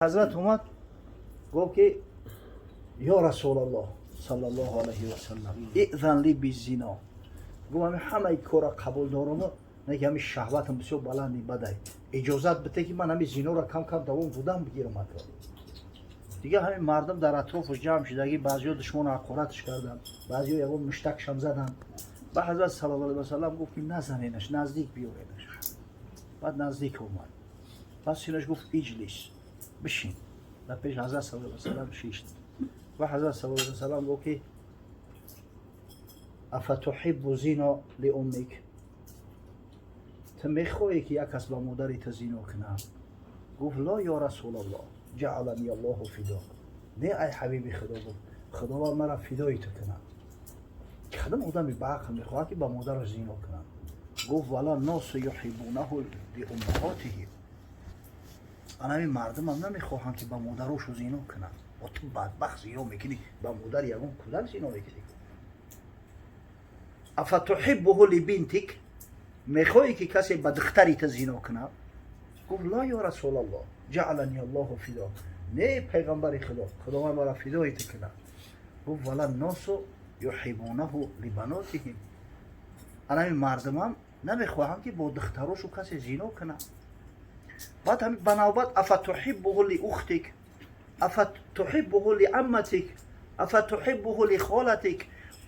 Ҳазрат омад, гуфт ки: «Ё Расулаллоҳ саллаллоҳу алайҳи васаллам, иъзан ли биззино». Гуфт: «Ҳами ҳамаи кора қабул дорам, не ки ҳами шаҳватам бисёр баланди бадай, иҷозат бите ки ман ҳами зиноро кам кам давом додам бигирам». Атро дигар ҳамин мардум дар атрофаш ҷамъ шудагӣ, баъзеҳо душмону ҳақораташ карданд, баъзеҳо ягон муштакшам заданд. Ба ҳазрат саллаллоҳу алайҳи васаллам гуфт ки назаненаш, наздик биёренаш. Баъд наздик омад, баъд синаш гуфт: «Иҷлис», бишин. Дар пеш ҳазрат саллаллоҳу алайҳи васаллам шишт ва ҳазрат саллаллоҳу алайҳи васаллам гуфт ки: «Афатуҳиббу зино лиуммик? Ту мехоҳӣ ки як кас ба модари ту зино кунад?» Гуфт: «Ло, ё Расулаллоҳ, ҷаалани Аллоҳу фидок». «Не, ай ҳабиби Худо», гуфт, «Худованд мара фидои ту кунад. Кадом одами баақл мехоҳад ки ба модараш зино кунад?» Гуфт: «Вала носу юҳиббунаҳу лиуммаҳотиҳим». Анами мардумам намехоҳанд ки ба модарошу зино кунанд. О, ту бадбахт, зино мекунӣ, ба модари ягон кӯдак зино мекунӣ. «Афатуҳиббуҳу либинтик? Мехоҳӣ ки касе ба духтари ту зино кунад?» Гуфт: «Ла, ё Расулаллоҳ, ҷаалани Аллоҳу фидок». «Не, пайғамбари Худо, Худованд мара фидои ту кунад». Гуфт: «Вала носу юҳиббунаҳу либанотиҳим». Анами мардумам намехоҳанд ки бо духтарошу касе зино кунад. Баъд ба навбат: «Афатуҳиббуҳу лиухтик? Афатуҳиббуҳу лиамматик? Афатуҳиббуҳу лихолатик?»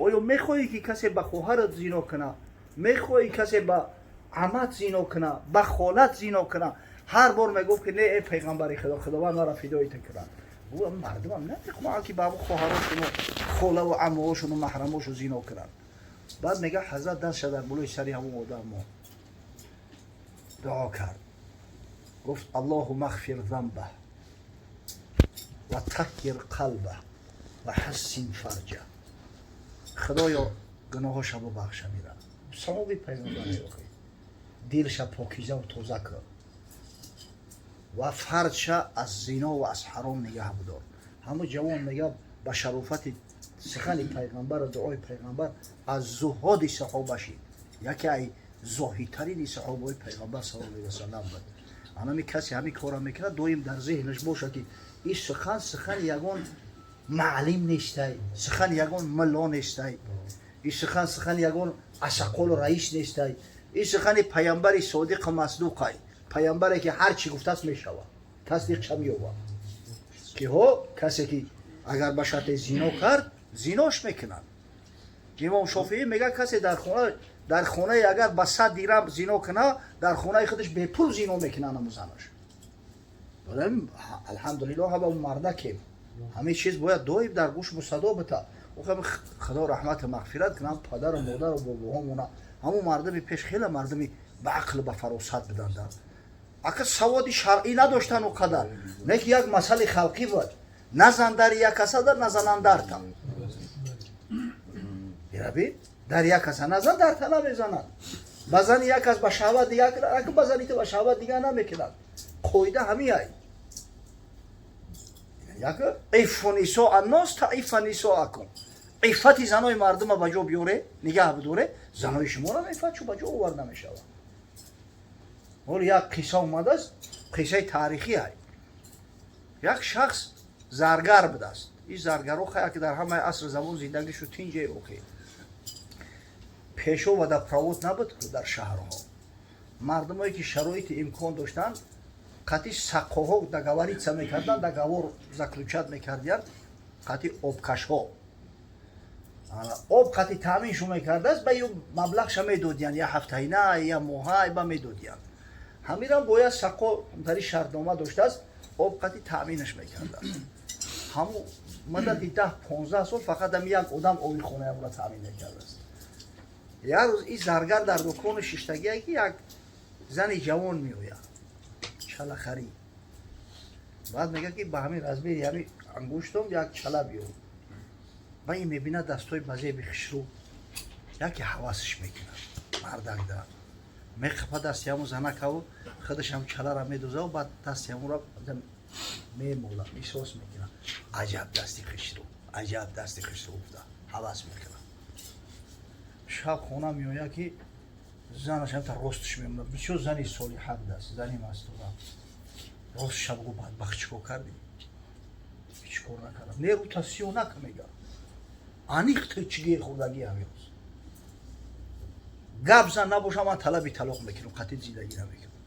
Оё мехоҳӣ ки касе ба хоҳарат зино кунад? Мехоҳӣ касе ба амат зино кунад, ба холат зино кунад? Ҳар бор мегуфт ки не, э пайғамбари Худо, Худованд мара фидои ту кунад. Мардумам намехоҳанд ки ба ҳамун хоҳарошуну холаву аммаҳошуну маҳрамошу зино кунанд. Баъд мега, ҳазрат дастша дар болои сари ҳамун одамо дуо кард, гуфт: «Аллоҳумма ғфир занбаҳ ва таҳҳир қалбаҳ ва ҳассин фарҷа». Худоё, гуноҳоша бубахша, мира савоби пайғамбари охи, дилша покизаву тоза кун ва фарҷша аз зино ва аз ҳаром нигаҳ бидор. Ҳамун ҷавон, мега, ба шарофати сухани пайғамбару дуои пайғамбар аз зуҳоди саҳоба шид, яке ай зоҳидтарини саҳобаҳои пайғамбар саллаллоҳу алайҳи васаллам буд. Анами касе ҳамин корро мекунад, доим дар зеҳнаш бошад ки ин сухан сухани ягон маълим нестай, сухани ягон мулло нестай, ин сухан сухани ягон асақолу раис нестай, ин сухани пайғамбари содиқу масдуқай, пайғамбаре ки ҳар чӣ гуфтааст, мешавад, тасдиқша меёбад ки ҳо касе ки агар ба шарте зино кард, зинош мекунад. Имом Шофиӣ мега, касе дар хонае агар ба 100 дирам зино кунад, дар хонаи худаш бепул зино мекунад наму занаш. Алҳамдулиллоҳ, ҳама мардакем, ҳамин чиз бояд доим дар гӯш мусадо бита. Худо раҳмату мағфират кунам падару модару бобоҳомона. Ҳамун мардуми пеш хеле мардуми ба ақлу ба фаросат буданда, ака саводи шаръӣ надоштан о қадар, не ки як масъали халқӣ буд: назан дар як каса, назанан дарта. Ираби дар як каса назан, дарта намезанад. Ба зани як кас ба шаҳват дигар, ба зани ту ба шаҳват дигар намекунад. Қоида ҳамиай: як иффу нисо аннос таиффа нисоакум. Иффати занои мардума ба ҷо биёре, нигаҳ бидоре, занои шуморо иффатшу ба ҷо оварда мешавад. Ҳоло як қисса омадааст, қиссаи таърихӣ ай. Як шахс заргар будааст. Ин заргаро хая ки дар ҳамаи асри замон зиндагишу тинҷе охи пешо водопровод набуд. Дар шаҳрҳо мардумое ки шароити имкон доштанд, қати саққоҳо договориться мекарданд, договор заключать мекардиянд қати обкашҳо. Об қати таъминшу мекардааст, ба ю маблағша медодиянд, я ҳафтаина, я моҳа ба медодиянд. Ҳамирам бояд саққо тари шартнома доштааст, об қати таъминаш мекардааст. Ҳамун муддати 10-15 сол фақат ҳами як одам оби хонаямро таъмин мекардааст. Як рӯз ин заргар дар дукони шиштагие ки як зани ҷавон меояд чалахарӣ. Баъд мегӯяд ки ба ҳамин размери ҳамин ангуштом як чала биёр. Ба ин мебинад дастҳои базеби хишрӯ, яке ҳавасш мекунад. Мардак да мехапа дасти ҳамун занакаву худашам чалара медозаву баъд дасти ҳамунро мемола. Эҳсос мекунад: аҷаб дасти хишрӯ, аҷаб дасти хишрӯ, гуфта ҳавас мекунад. Шаб хона меояд ки занаш ҳамта ростш мемонад. Бисёр зани солиҳа будааст, зани мастура. Рост шаб гу, бадбахт, чӣ кор кардӣ? Ҳеҷ кор накардам. Не, рӯта сиё нака, мега. Аниқ ту чӣ гир хӯрдагӣ ҳамин рӯз. Гап зан, набоша ман талаби талоқ мекунам, қатъи зиндагӣ намекунам.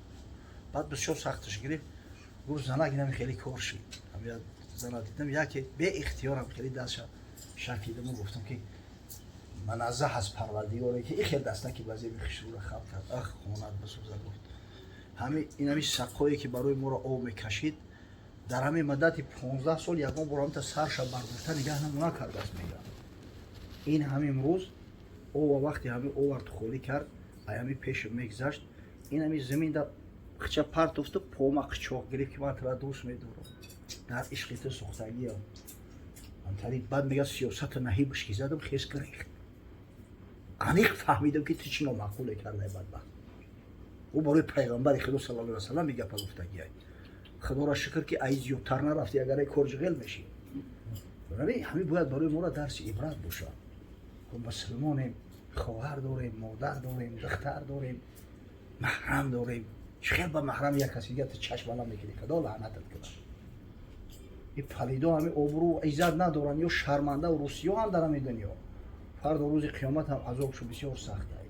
Баъд бисёр сахташ гирифт, гуфт, занак, инами хеле кор шуд. Зана дидам, яке беихтиёрам хеле дастша шакидаму гуфтам, ки маназзаҳ аз Парвардигоре, ки ихел дастаки ба зеби хишрӯра хаб кард. Ах, хонат бисӯза, гуфт. Ҳами инами саққое, ки барои моро об мекашид, дар ҳамин муддати 15 сол ягон бор ҳамта сарша бардошта нигаҳ накардааст, мега. Ин ҳамин рӯз ова вақте ҳамин овард, холӣ кард, ай ҳамин пеш мегзашт, ин ҳамин заминда қича партофту пома қичоқ гирифт, ки ман тура дӯст медорам, дар ишқи ту сӯхтагиам. Антари баъд мега, сиёсату наҳибш ки задам, хес гирехт. Аниқ фаҳмидам, ки ту чӣ номаъқуле кардай, бадбахт. Ӯ барои пайғамбари Худо саллаллоҳу алайҳи васаллам ин гапа гуфтагиай. Худоро шукр, ки ай зиёдтар нарафти, агар ай кор ҷиғел мешид. Ҳамин бояд барои моро дарси ибрат бошад. Мусулмонем, хоҳар дорем, модар дорем, духтар дорем, маҳрам дорем. Чӣ хел ба маҳрам як каси дига ту чашм ала мекунӣ? Худо лаънатат кунад. Ин палидо ҳамин обрӯ иззат надоранд ё шармандаву рӯсиёҳанд дар ҳамин дунё. Фардо рӯзи қиёмат ҳам азобшу бисёр сахт ай.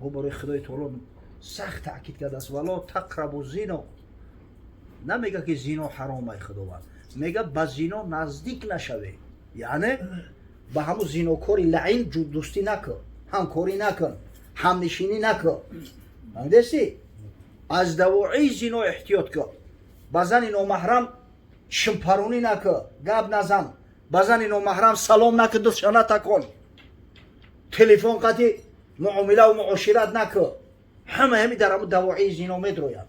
Ӯ барои Худои таоло сахт таъкид кардааст: ولا تقربوا الزنا. Намега, ки зино ҳаром ай. Худованд мега, ба зино наздик нашавед, яъне ба ҳамун зинокори лаъин дӯстӣ накун, ҳамкорӣ накун, ҳамнишинӣ накун. Фаҳмидасӣ? Аз давоии зино эҳтиёт кун. Ба зани номаҳрам чимпаронӣ накун, гап назан, ба зани номаҳрам салом накун, дастша натакон, телефон қати муомилаву муошират накун. Ҳама ҳами дар ҳамун давоии зино медрояд.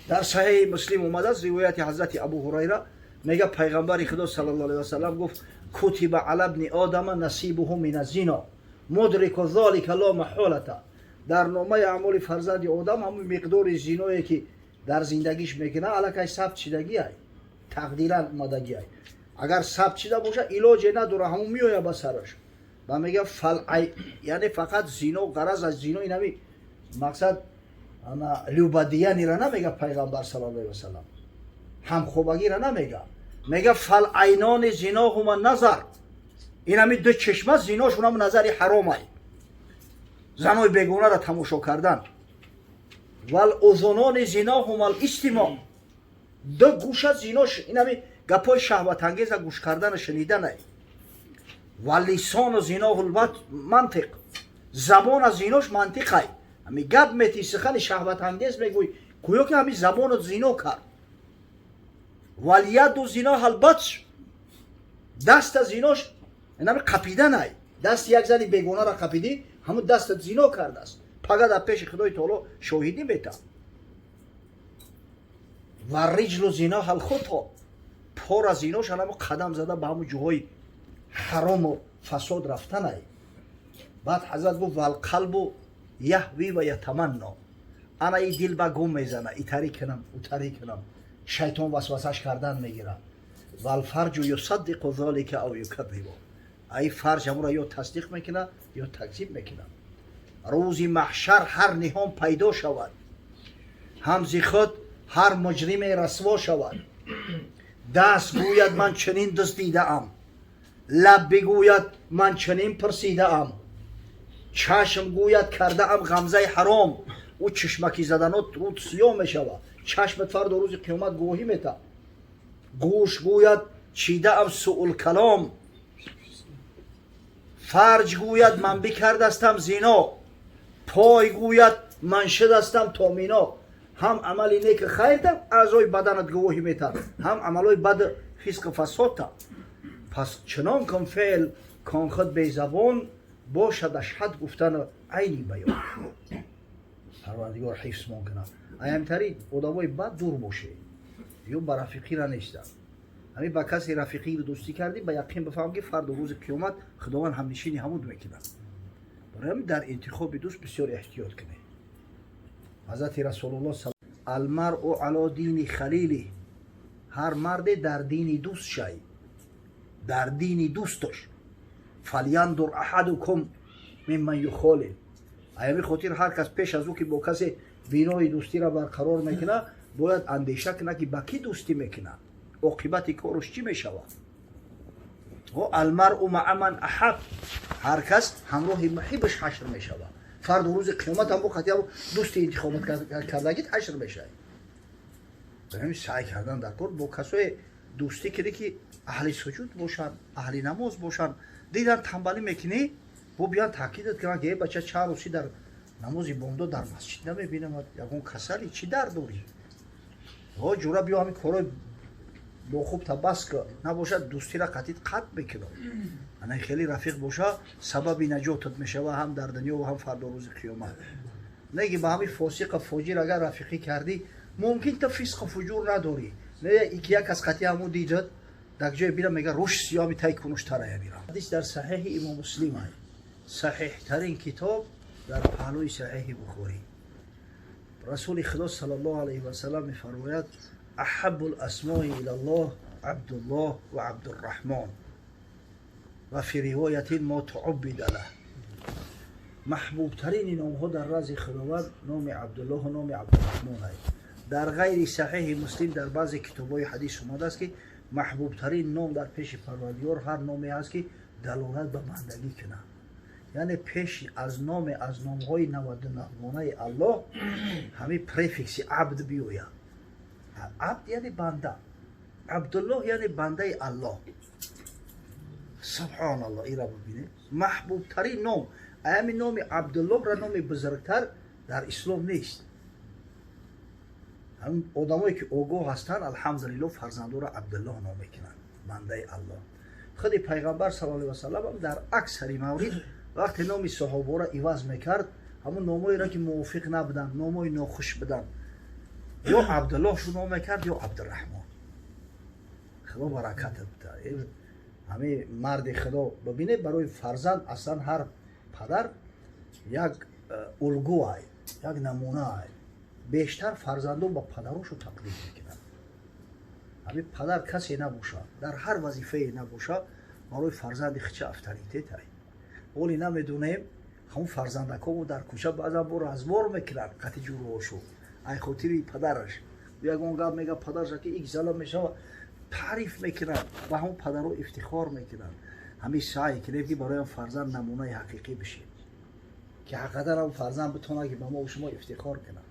Дар Саҳеҳи Муслим омадааст, ривояти ҳазрати Абу Ҳурайра, мега, пайғамбари Худо саллаллоҳу алайҳи васаллам гуфт: كتب على ابن آدم نصيبه من الزنا، مدرك ذلك لا محالة. Дар номаи аъмоли фарзанди одам ҳамун миқдори зиное, ки дар зиндагиш мекунад, аллакай сабт шидагиай, тақдиран омадагиай. Агар сабт шида боша, илоҷе надора, ҳамун меояд ба сараш. Ва мега, фал, яъне фақат зино, ғараз аз зино инами мақсад ана любодеяние ра намега пайғамбар саллаллоҳу алайҳи васаллам, ҳамхобагиро намега. Мега: فالعينان زناهما النظر. Инами ду чишма зиношунам назари ҳаромай, занои бегонаро тамошо кардан. والأذنان زناهما الاستماع. Ду гӯша зинош инами гапҳои шаҳватангеза гӯш кардану шуниданай. واللسان زناه المنطق. Забона зинош мантиқай. Ҳами гап мети, сухани шаҳватангез мегӯй, гӯё ки ҳами забоно зино кард. واليد زناها البطش. Даста зинош инами қапиданай. Дасти як зани бегонаро қапидӣ, ҳамун дастат зино кардааст. Пага дар пеши Худои таоло шоҳидӣ метавад. والرجل زناها الخطى. Пора зинош анамо қадам зада ба ҳамун ҷоҳои ҳарому фасод рафтанай. Баъд ҳазрат гуфт: والقلب يهوى ويتمنى. Ана и дил ба гум мезана, итарӣ кунам, утарӣ кунам, шайтон васвасаш кардан мегирад. والفرج يصدق ذلك أو يكذب. Ай фарҷ ҳамура ё тасдиқ мекунад, ё такзиб мекунад. Рӯзи маҳшар ҳар ниҳон пайдо шавад, ҳам зи худ ҳар муҷриме расво шавад. Даст гӯяд: ман чунин дуздидаам, лаб бигӯяд: ман чунин пурсидаам, чашм гӯяд: кардаам ғамзаи ҳаром. Ӯ чишмакӣ заданот рӯд сиёҳ мешавад, чашмат фардо рӯзи қиёмат гувоҳӣ метаҳад. Гӯш гӯяд: чидаам суулкалом. Фарҷ гӯяд: ман бикардастам зино. Пой гӯяд: ман шудастам то Мино. Ҳам амали неки хайрда аъзои баданат гувоҳӣ метаҳад, ҳам амалҳои бад, фисқу фасодта. Пас чунон кун феъл, кон худ безабон бошад, ашҳад гуфтану айни баён. Парвардигор ҳифзмон кунад. Аямтари одамои бад дур боше ё ба рафиқира нестанд. Ҳамин ба касе рафиқиро дӯстӣ кардӣ, ба яқин бифаҳм, ки фардо рӯзи қиёмат Худованд ҳамнишини ҳамуд мекунад. Барои ҳамин дар интихоби дӯст бисёр эҳтиёт кунед. Ҳазрати Расулулло: المرء على دين خليله. Ҳар марде дар дини дӯст шай, дар дини дӯсташ. فلينظر أحدكم ممن يخالل. Аями хотир ҳар кас пеш аз ӯ ки бо касе бинои дӯстиро барқарор мекунад. Бояд андеша кунад, ки ба кӣ дӯстӣ мекунад, оқибати кораш чӣ мешавад. Алмаръу маъа ман аҳаб, ҳар кас ҳамроҳи муҳибаш ҳашр мешавад. Фарду рӯзи қиёмат ҳам бо қатъи дӯсти интихоб кардагит ҳашр мешавад. Барои саъй кардан дар кор бо касое дӯстӣ кунӣ, ки аҳли суҷуд бошанд, аҳли намоз бошанд. Дидан танбалӣ мекунӣ, бо биён таъкидат кунанд, ки э бача, чанд рӯзи дар намози бомдод дар масҷид намебинамад, ягон касали чӣ дард дорӣ? О ҷура, биё ҳамин корҳои бохуб та бас ка, набошад дӯстира қатъит қатъ мекунам. Ана хеле рафиқ боша, сабаби наҷотат мешава ҳам дар дунё ва ҳам фардо рӯзи қиёмат. Не ки ба ҳамин фосиқа фоҷир агар рафиқӣ кардӣ, мумкин та фисқу фуҷур надорӣ. Не ки як аз қатъи ҳамун дидад, дар ҷое бира мега рӯш сиёми тай кунуш тарая бира. Ҳадис дар саҳеҳи имом Муслим ай. Саҳеҳтарин китоб дар паҳлӯи саҳеҳи Бухорӣ. Расули Худо саллаллоҳу алайҳи васаллам мефармояд: аҳаббул асмои илаллоҳ Абдуллоҳ ва Абдурраҳмон ва фи ривоятин мо тууббида лаҳ. Маҳбубтарини номҳо дар назди Худованд номи Абдуллоҳу номи Абдурраҳмон ай. Дар ғайри саҳеҳи Муслим дар баъзе китобҳои ҳадис омадааст, ки маҳбубтарин ном дар пеши Парвардигор ҳар номе ҳаст, ки далолат ба бандагӣ кунад. Яъне пеш аз номе аз номҳои 99-гонаи Аллоҳ ҳамин префикси абд биёяд. Абд яъне банда, Абдуллоҳ яъне бандаи Аллоҳ. Субҳоналлоҳ, ира бибинед, маҳбубтарин ном ҳамин номи Абдуллоҳра, номи бузургтар дар ислом нест. Ҳамин одамое ки огоҳ ҳастанд, алҳамдулиллоҳ, фарзандоро Абдуллоҳ ном мекунанд, бандаи Аллоҳ. Худи пайғамбар саллаллоҳу алайҳи васаллам дар аксари маврид вақте номи саҳобаро иваз мекард, ҳамун номҳоеро ки мувофиқ набуданд, номҳои нохуш буданд, ё Абдуллоҳ шу ном мекард, ё Абдурраҳмон. Худо баракат бида ҳамин марди Худо. Бибинед, барои фарзанд аслан ҳар падар як улгӯай, як намунаай. Бештар фарзандон ба падарошу тақлид мекунанд. Ҳамин падар касе набошад, дар ҳар вазифае набошад, барои фарзанди хича авторитетай. Оли намедонем, ҳамун фарзандакому дар кӯча баъзан бо разбор мекунанд қати ҷурӯҳошу ай хотири падараш. Ягон гап мега падараш, ки ик зала мешава, таъриф мекунанд, ба ҳамун падаро ифтихор мекунанд. Ҳамин саъй кунем, ки барои фарзанд намунаи ҳақиқӣ бишем, ки ҳақиқатан ҳам фарзанд битонад, ки ба мо шумо ифтихор кунад.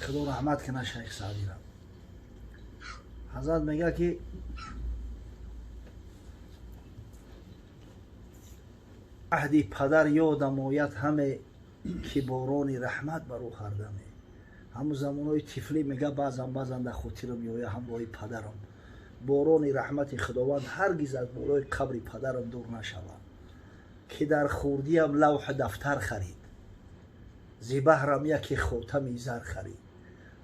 Худо раҳмат кунад шайх Саъдира. Ҳазрат мега, ки аҳди падар ёдам ояд ҳаме, ки борони раҳмат бар ӯ хардаме. Ҳамун замонҳои тифлӣ мега, баъзан баъзан дар хотирам меояд ҳамроҳи падарам. Борони раҳмати Худованд ҳаргиз аз болои қабри падарам дур нашавад, ки дар хурдиям лавҳу дафтар харид, зи баҳрам яке хотами зар харид.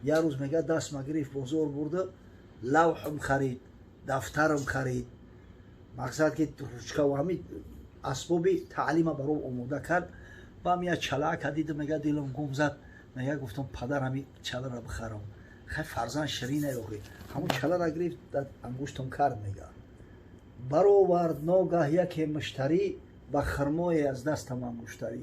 Як рӯз мега даст ма гирифт, бозор бурда, лавҳум харид, дафтарам харид, мақсад ки ручкаву ҳамин асбоби таълима баром омода кард. Бам як чалаака дидам, мега дилам гум зад. Мега гуфтам, падар, ҳами чалара бихарам. Хай, фарзанд ширина охи. Ҳамун чалара гирифт, ангуштам кард, мега баровард ногаҳ яке муштарӣ ба хирмое аз дастам ангуштарӣ.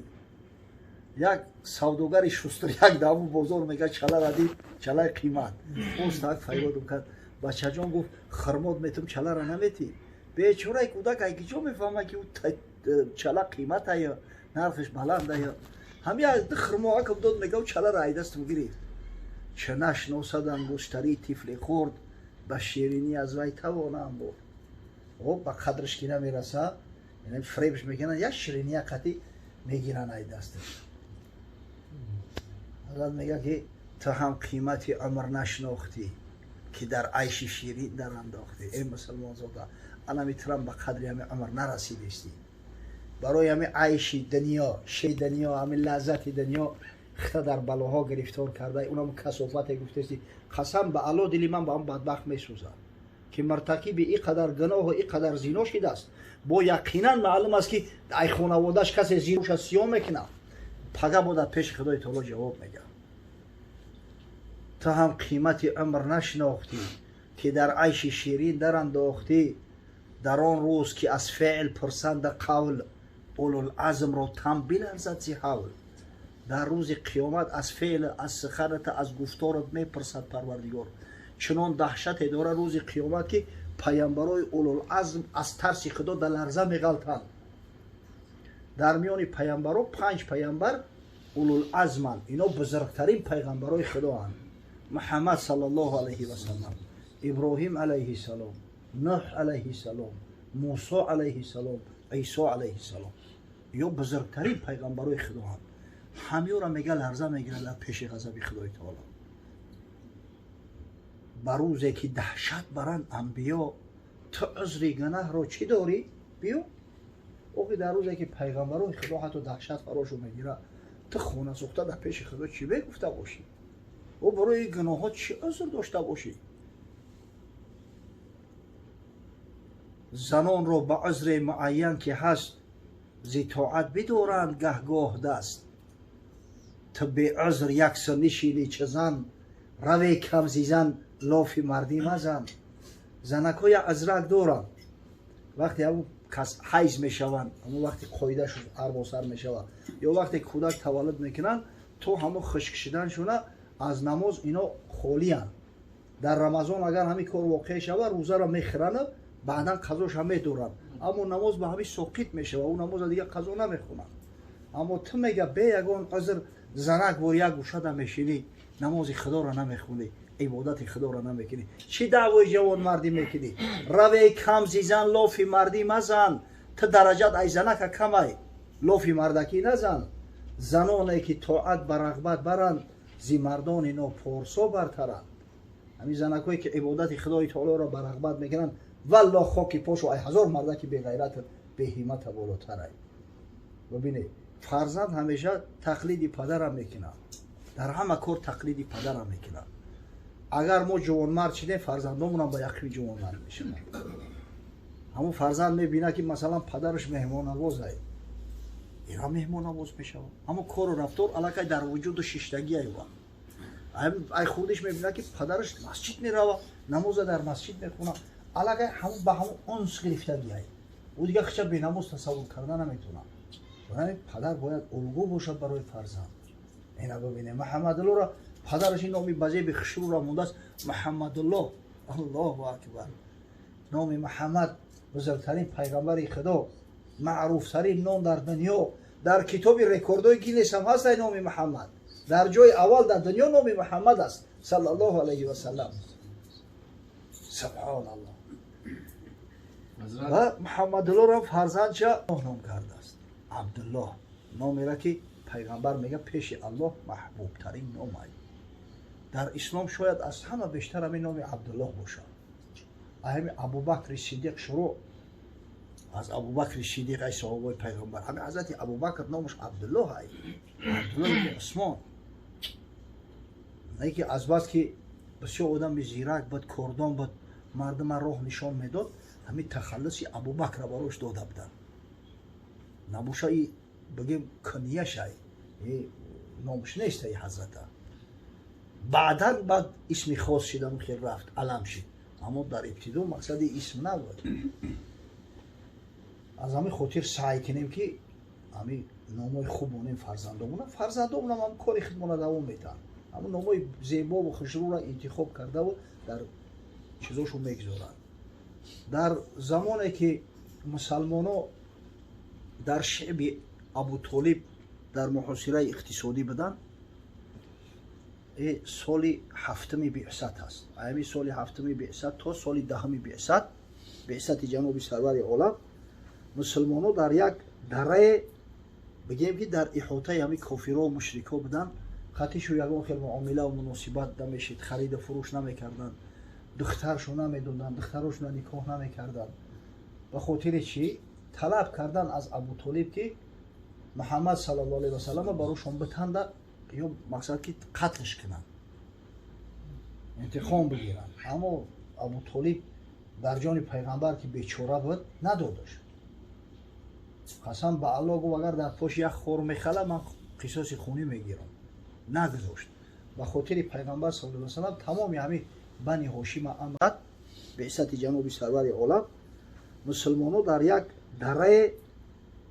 Як савдогари шустур як даву бозор мега чалара дид, чалаи қимат, боз так фарёдам кард: бачаҷон, гуфт, хирмот метум, чалара наметӣ? Бечораи кӯдак ай киҷо мефаҳмад, ки чала қиматая, нархиш баландая? Ҳами ду хирмоакам дод, мега чалара ай дастам гирифт. Ча нашносад ангуштарии тифли хурд, ба ширинӣ аз вай тавонаам бурд. О ба қадраш ки намераса, фиребш мекунанд, як шириния қатӣ мегиранд ай дасташ. Ҳазрат мега, ки ту ҳам қимати умр нашинохтӣ, ки дар айши ширин дарандохтӣ. Э мусулмонзода, анами турам ба қадри ҳами умр нарасидистӣ. Барои ҳами айши дунё, ши дунё, ҳами лаззати дунё хита дар балоҳо гирифтор карда, унам касофате гуфтести. Қасам ба Алло, дили ман ба он бадбахт месӯзад, ки муртакиби ин қадар гуноҳу ин қадар зино шидааст. Бо яқинан маълум аст, ки ай хонаводааш касе зиноша сиём мекунад, пага бо дар пеши Худои таоло ҷавоб мегӯяд. Ту ҳам қимати умр нашинохтӣ, ки дар айши ширин дарандохтӣ. Дар он рӯз ки аз феъл пурсанда қавл, улулазмро тан биларзад зи ҳавл. Дар рӯзи қиёмат аз феъл, аз суханат, аз гуфторат мепурсад Парвардигор. Чунон даҳшате дорад рӯзи қиёмат, ки паямбарои улулазм аз тарси Худо дар ларза меғалтанд. Дар миёни паямбаро 5 паямбар улулазманд. Ино бузургтарин пайғамбарои Худоанд. Муҳаммад саллаллоҳу алайҳи васаллам, Иброҳим алайҳиссалом, Нӯҳ алайҳиссалом, Мусо алайҳиссалом, Исо алайҳиссалом. Ё бузургтарин пайғамбарои Худоанд. Ҳамёра мега ларза мегирад дар пеши ғазаби Худои таоло. Ба рӯзе ки даҳшат баранд анбиё, ту узри гунаҳро чӣ дорӣ? Биё. Охи дар рӯзе ки пайғамбарои Худо ҳатто даҳшат фарошу мегирад, ту хона сӯхта дар пеши Худо чӣ мегуфта бошӣ? Ӯ барои гуноҳҳо чӣ узр дошта бошӣ? Занонро ба узри муайян ки ҳаст, зи тоат бидоранд гаҳгоҳ даст. Ту беузр яксо нишинӣ чӣ зан, раве кам зизан лофи мардӣ мазан. Занакҳо як узрак доранд. Вақте ҳамун кас ҳайз мешаванд, ҳамун вақте қоидашу арбосар мешавад, ё вақте кӯдак таваллуд мекунанд, то ҳамун хушк шиданшуна аз намоз ино холиянд. Дар Рамазон агар ҳамин кор воқеъ шавад, рӯзаро мехӯранд, баъдан қазоша медоранд. Аммо намоз ба ҳамин соқит мешавад, ӯ намоза дигар қазо намехонад. Аммо ту мега бе ягон узр занак бо як гӯшада мешинӣ, намози Худоро намехонӣ, ибодати Худоро намекунӣ. Чӣ даъвои ҷавонмардӣ мекунӣ? Раве кам зизан лофи мардӣ мазан. Ту дараҷат ай занака камай, лофи мардакӣ назан. Заноне ки тоат ба рағбат баранд, зи мардони нопорсо бартаранд. Ҳамин занакҳое ки ибодати Худои таолоро ба рағбат мекунанд, валло хоки пошу ай ҳазор мардаки беғайрат беҳиммата болотарай. Бибинед, фарзанд ҳамеша тақлиди падарам мекунад. Дар ҳама кор тақлиди падарам мекунад. Агар мо ҷавонмард шидем, фарзандомонам ба яқин ҷавонмард мешаванд. Ҳамон фарзанд мебинад, ки масалан падараш меҳмоннавоз ай, ира меҳмоннавоз мешавад. Ҳамон кору рафтор аллакай дар вуҷуду шиштагӣ айва. Ай хурдиш мебинад, ки падараш масҷид мерава, намоза дар масҷид мехонад, аллакай ҳамон ба ҳамон унс гирифтагӣ ай. Ӯ дигар хича бенамоз тасаввур карда наметавонад. Барои падар бояд улгӯ бошад барои фарзанд. Ина бибинед, Муҳаммадуллоро падараш ин номи базеби хушрӯро мондааст Муҳаммадулло. Аллоҳу акбар. Номи Муҳаммад бузургтарин пайғамбари Худо, маъруфтарин ном дар дунё. Дар китоби рекордҳои Гиннес ҳам ҳаст ай номи Муҳаммад. Дар ҷои аввал дар дунё номи Муҳаммад аст саллаллоҳу алайҳи васаллам. Субҳоналлоҳ. Ва Муҳаммадуллоро фарзандша ном кардааст Абдуллоҳ, номеро ки пайғамбар мега пеши Аллоҳ маҳбубтарин ном ай. Дар ислом шояд аз ҳама бештар ҳамин номи Абдуллоҳ бошад. Ҳамин Абубакри Сиддиқ шурӯъ аз Абубакри Сиддиқ ай саҳобаи пайғамбар. Ҳамин ҳазрати Абубакр номаш Абдуллоҳ ай, Абдуллоҳ ибни Усмон. Не ки азбас ки бисёр одами зирак буд, кордон буд, мардума роҳ нишон медод, ҳамин тахаллуси Абубакра барош дода буданд. Набоша и бигем кунияш ай, номаш нест ай ҳазрата. Баъдан баъд исми хос шидам, хел рафт, алам шид. Аммо дар ибтидо мақсади исм набуд. Аз ҳамин хотир саъй кунем, ки ҳамин номҳои хуб монем фарзандомона. Фарзандомонам ҳам кори худмона давом метаҳанд. Ҳамон номҳои зебову хушрӯро интихоб кардаву дар чизошон мегузоранд. Дар замоне ки мусалмоно дар шиъби Абутолиб дар муҳосираи иқтисодӣ буданд, соли ҳафтуми биъсат аст. Ҳамин соли ҳафтуми биъсат то соли даҳуми биъсат, биъсати ҷаноби сарвари олам, мусулмоно дар як дарае бигем ки дар иҳотаи ҳамин кофиро мушрикҳо буданд, қатишу ягон хел муомилаву муносибат намешид, хариду фурӯш намекарданд, духтаршо намедоданд, духтарошона никоҳ намекарданд. Ба хотири чӣ? Талаб кардан аз Абутолиб, ки Муҳаммад саллаллоҳу алайҳи васаллама барошон битанда ё мақсад ки қатлш кунанд, интиқом бигиранд. Аммо Абутолиб дар ҷони пайғамбар ки бечора буд, надодаш. Қасам ба Аллоҳ гуфт, агар дар пош як хор мехала, ман қисоси хунӣ мегирам. Нагузошт. Ба хотири пайғамбар саллаллоҳу алайҳи васаллам тамоми ҳамин бани Ҳошима амрат биъсати ҷаноби сарвари олам, мусулмоно дар як дарае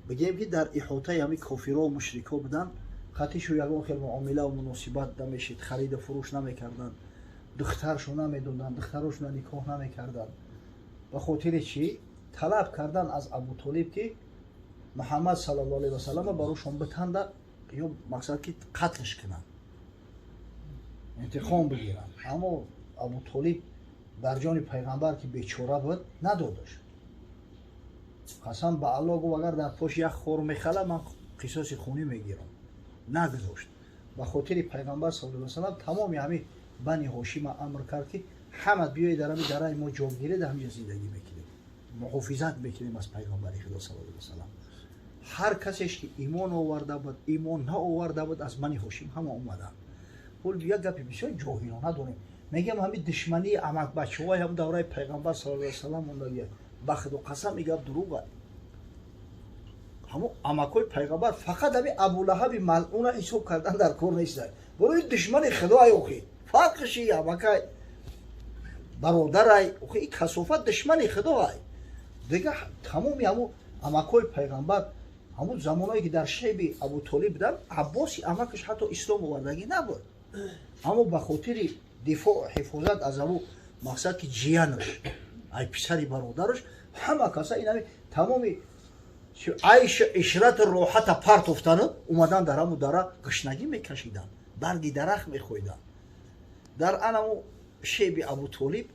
бигем ки дар иҳотаи ҳамин кофиро мушрикҳо буданд, Қатишу ягон хел муомилаву муносибат намешид, хариду фурӯш намекарданд, духтаршу намедоданд, духтарошуна никоҳ намекарданд. Ба хотири чӣ? Талаб кардан аз Абутолиб, ки Муҳаммад саллаллоҳу алайҳи васаллама барошон битанда ё мақсад ки қатлш кунанд, интиқом бигиранд. Аммо Абутолиб дар ҷони пайғамбар, ки бечора буд, надодаш. Қасам ба Аллоҳ, гуфт, агар дар пош як хор мехала, ман қисоси хунӣ мегирам. Нагузошт. Ба хотири пайғамбар саллаллоҳу алайҳи васаллам тамоми ҳамин Бани Ҳошима амр кард, ки ҳама биёед, дар ҳами дараи мо ҷо гиред, ҳамиҷа зиндагӣ мекунем, муҳофизат мекунем аз пайғамбари Худо саллаллоҳу алайҳи васаллам. Ҳар касеш ки имон оварда буд, имон наоварда буд, аз Бани Ҳошим ҳама омаданд. Ҳол як гапи бисёр ҷоҳилона дорем, мегӯям, ҳамин душмании амакбачаҳои ҳам давраи пайғамбар саллаллоҳу алайҳи васаллам мондагия. Ба Худо қасам, и гап дурӯға. Ҳамон амакҳои пайғамбар фақат ҳамин Абулаҳаби малъуна ҳисоб кардан дар кор нестад. Барои душмани Худоай, охи фарқиши амакай бародарай, охи и касофат душмани Худоай. Дига тамоми ҳамун амакҳои пайғамбар, ҳамун замоное ки дар шеби Абутолиб буданд, Аббоси амакаш ҳатто ислом овардагӣ набуд, аммо ба хотири дифоъ, ҳифозат аз ҳамун мақсад ки ҷиянаш, ай писари бародараш, ҳама каса инами тамоми айшу ишрату роҳата партофтану омадан, дар ҳамун дара гушнагӣ мекашиданд, барги дарахт мехӯрданд. Дар анаму шеби Абутолиб,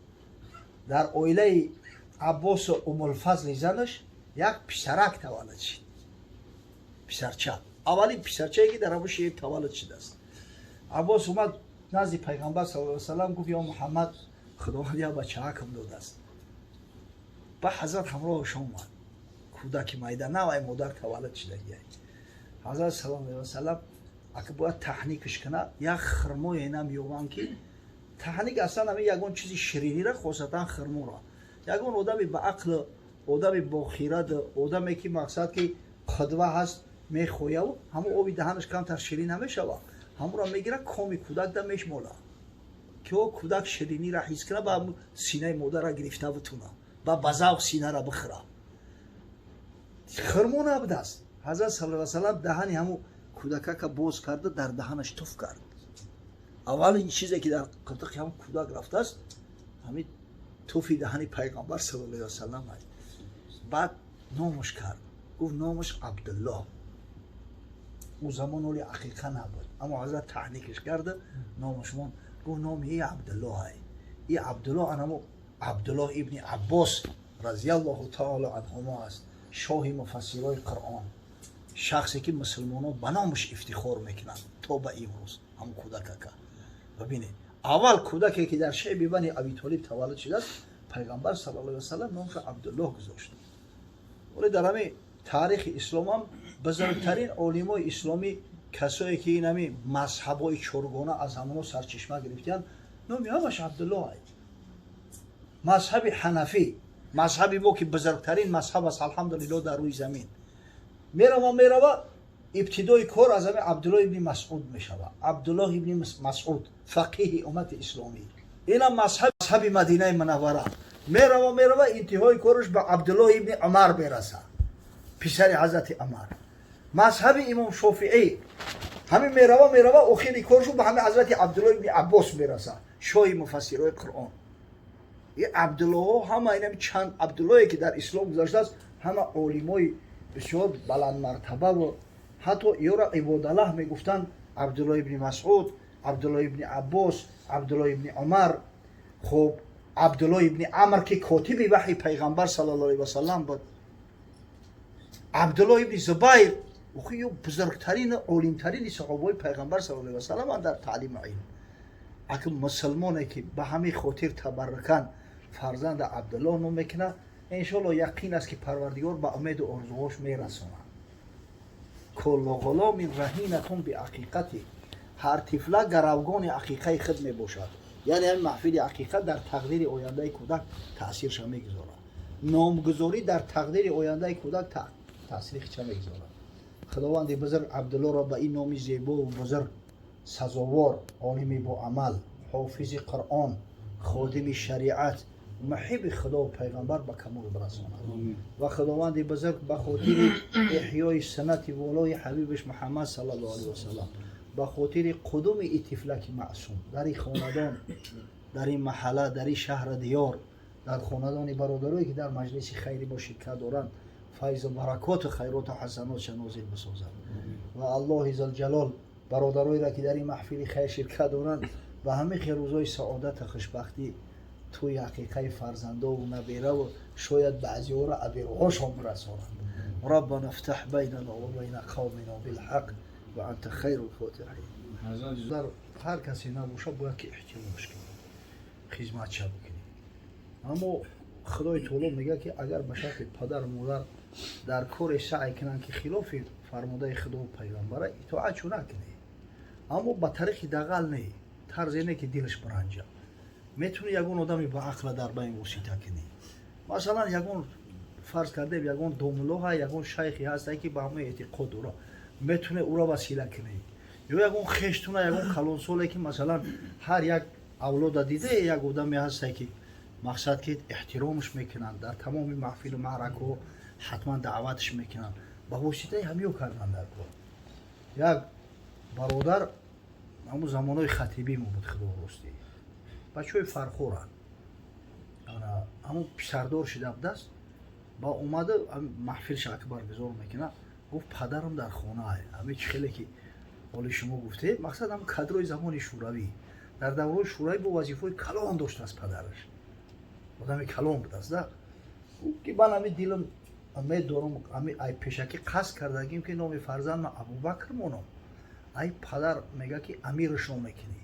дар оилаи Аббосу Умулфазли занаш як писарак таваллуд шид, писарча, аввалин писарчае ки дар ҳамун шеб таваллуд шудааст. Аббос омад назди пайғамбар саллаллоҳу алайҳи васаллам, гуфт: «Ё Муҳаммад, Худованд як бачаакам додааст». Ба ҳазрат ҳамроҳаш омад. Кӯдаки майда, навай модар таваллуд шудагиай. Ҳазрат саллаллоҳу алайҳи васаллам ака бояд таҳникаш кунад, як хирмое намеёбанд ки таҳник, аслан ҳамин ягон чизи ширинира, хосатан хирморо. Ягон одами ба ақл, одами бохирад, одаме ки мақсад ки қудва ҳаст, мехояву ҳамон оби даҳанаш камтар ширин намешава, ҳамонро мегира, коми кӯдак да мешмола, ки о кӯдак ширинира ҳис кунад, ба синаи модарра гирифта битуна, ба завқ синара бихӯра. Хирмо набудааст. Ҳазрат саллаллоҳу васаллам даҳани ҳамун кӯдакака боз карда, дар даҳанаш туф кард. Аввалин чизе ки дар қирдиқи ҳамун кӯдак рафтааст, ҳамин туфи даҳани пайғамбар саллаллоҳу алайҳи васаллам аст. Баъд номаш кард, гуфт: «Номаш Абдуллоҳ». Ӯ замон оли ақиқа набуд, аммо ҳазрат таҳникаш карда, номаш мон, гуфт: «Номи и Абдуллоҳ ай». И Абдуллоҳ анамо Абдуллоҳ ибни Аббос разиаллоҳу таоло анҳумо аст, шоҳи муфассирои Қуръон, шахсе ки мусулмонон ба номаш ифтихор мекунанд то ба имрӯз. Ҳамн кӯдакака бибинед, аввал кӯдаке ки дар шеби Бани Абитолиб таваллуд шудааст, пайғамбар саллаллоҳу алайҳи васаллам номашро Абдуллоҳ гузошт. Вале дар ҳамин таърихи исломам бузургтарин олимои исломӣ, касое ки ин ҳамин мазҳабҳои чоргона аз ҳамоно сарчашма гирифтиянд, номи ҳамаш Абдуллоҳ ай. Мазҳаби ҳанафӣ, мазҳаби мо ки бузургтарин мазҳаб аст, алҳамдулиллоҳ, дар рӯи замин, мерава, мерава, ибтидои кор аз ҳамин Абдуллоҳ ибни Масъуд мешавад. Абдуллоҳ ибни Масъуд, фақиҳи уммати исломӣ. Инам мазҳаби Мадинаи Мунаввара, мерава, мерава, интиҳои кораш ба Абдуллоҳ ибни Умар мерасад, писари ҳазрати Умар. Мазҳаби имом Шофиӣ ҳамин мерава, мерава, охири коршу ба ҳамин ҳазрати Абдуллоҳ ибни Аббос мерасад, шоҳи муфассирои Қуръон. И Абдуллоҳо ҳама, инами чанд Абдуллоҳе ки дар ислом гузаштааст, ҳама олимои бисёр баландмартабаву ҳатто ёра ибодаллаҳ мегуфтанд. Абдуллоҳ ибни Масъуд, Абдуллоҳ ибни Аббос, Абдуллоҳ ибни Умар, хуб, Абдуллоҳ ибни Амр, ки котиби ваҳи пайғамбар саллаллоҳу алайҳи васаллам буд, Абдуллоҳ ибни Зубайр, ё бузургтарину олимтарини саҳобаҳои пайғамбар саллаллоҳу алайҳи васаллам дар таълиму илм. Аки мусулмоне ки ба ҳамин хотир табаррукан фарзанда Абдуллоҳ ном мекунад, иншоалло яқин аст, ки Парвардигор ба умеду орзуҳош мерасонад. كل غلام رهينة بعقيقته, ҳар тифла гаравгони ақиқаи худ мебошад. Яъне ҳамин маҳфили ақиқа дар тақдири ояндаи кӯдак таъсирша мегузорад. Номгузорӣ дар тақдири ояндаи кӯдак таъсири хича мегузорад. Худованди бузург Абдуллоро ба ин номи зебову бузург сазовор, олими боамал, ҳофизи Қуръон, ходими шариат. Муҳибби Худову Пайғамбар ба камол бирасонад ва Худованди бузург ба хотири эҳёи суннати волои ҳабибаш Муҳаммад саллаллоҳу алайҳи васаллам, ба хотири қудуми и тифлаки маъсум дар ин хонадон, дар ин маҳалла, дар ин шаҳри диёр, дар хонадони бародарое, ки дар маҷлиси хайри мо ширкат доранд, файзу баракоту хайроту ҳасанотша нозил бисозад. Ва Аллоҳи зулҷалол бародароеро, ки дар ин маҳфили хайр ширкат доранд, ба ҳамин хел рӯзҳои саодату хушбахтӣ, тӯи ҳақиқаи фарзандову набераву шояд баъзеҳоро абероҳошон бирасонанд. ربنا افتح بيننا وبين قومنا بالحق وأنت خير الفاتحين. Дар ҳар касе набоша, бояд ки эҳтиромаш кунӣ, хизматша бикунӣ. Аммо Худои таоло мегӯяд, ки агар ба шарти падару модар дар коре саъй кунанд, ки хилофи фармудаи Худову Пайғамбара, итоатшу накунӣ, аммо ба тариқи дағал не, тарзе не, ки дилаш биранҷа. Метавонӣ ягон одами ба ақла дар байн восита кунӣ. Масалан, ягон, фарз кардем, ягон домуллоҳа, ягон шайхе ҳаста, ки ба ҳамон эътиқод дора, метавонӣ ӯро васила кунӣ, ё ягон хештуна, ягон калонсоле, ки масалан ҳар як авлода дида, як одаме ҳаста, ки мақсад ки эҳтиромаш мекунанд, дар тамоми маҳфилу маъракаҳо ҳатман даъватш мекунанд, ба воситаи ҳамиё кардан дар кор. Як бародар ҳамун замонҳои хатибӣ мо буд, худо ростӣ, бачаҳои Фархоранд, ҳамун писардор шида будааст. Ба омада маҳфилша баргузор мекунад. Гуфт: «Падарам дар хонаа». Ҳами чи хеле ки ҳоли шумо гуфтед, мақсад ҳам кадрои замони Шӯравӣ, дар давраи Шӯравӣ бо вазифаҳои калон доштааст, падараш одами калон будааст да. Ки ман ҳами дилам медорам, ҳами ай пешакӣ қасд кардагим, ки номи фарзандма Абубакр монам. Ай падар мега, ки Амирашро мекунӣ.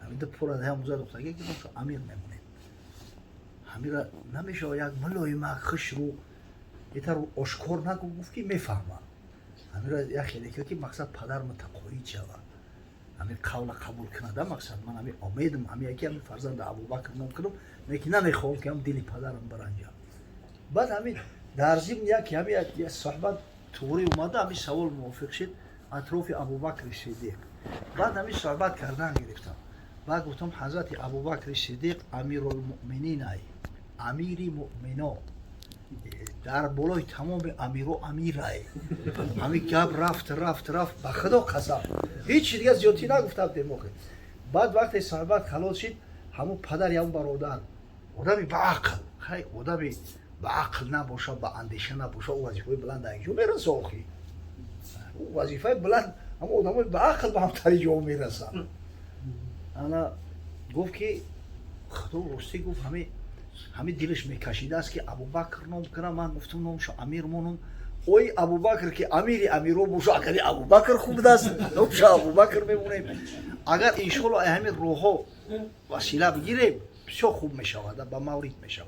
Ҳамида пура ҳамуза духтаге, ки номшо Амир мемонем. Ҳамира намешава, як мулоима, хушрӯ, итар ошкор нагу. Гуфт, ки мефаҳмам, ҳамира як хеле ки мақсад падар мутақоид шава, ҳамин қавла қабул кунада. Мақсад ман ҳами омедам, ҳами яки ҳами фарзанда Абубакр ном кунам, лекин намехоҳам, ки ҳам дили падарам биранҷам. Баъд ҳамин дар зимн яки ҳами суҳбат туғрӣ омада, ҳамин савол мувофиқ шид атрофи Абубакри Сиддиқ. Баъд ҳамин суҳбат кардан гирифтам. Баъд гуфтам: «Ҳазрати Абубакри Сиддиқ амирулмуъминин ай, амири муъмино, дар болои тамоми амиро амирай». Ҳамин гап рафт, рафт, рафт. Ба Худо қасам, ҳечи дига зиёдтӣ нагуфтам демохе. Баъд вақте суҳбат халос шид, ҳамун падар ягон бародар, одами баақл, хай, одами ба ақл набоша, ба андеша набоша, ӯ вазифаи баланд ҷо мераса? Охи, ӯ вазифаи баланд ҳама одамои ба ақл ба ҳамтари ҷо мерасанд. Ана гуфт, ки Худо ростӣ, гуфт, ҳами дилаш мекашидааст, ки Абубакр ном кунам. Ман гуфтам, номшо Амир монум. Ой, Абубакр, ки амири амиро боша, агари Абубакр хуб будааст, номшо Абубакр мемонем. Агар иншоалло ҳамин роҳҳо васила бигирем, бисёр хуб мешавад, ба маврид мешавад.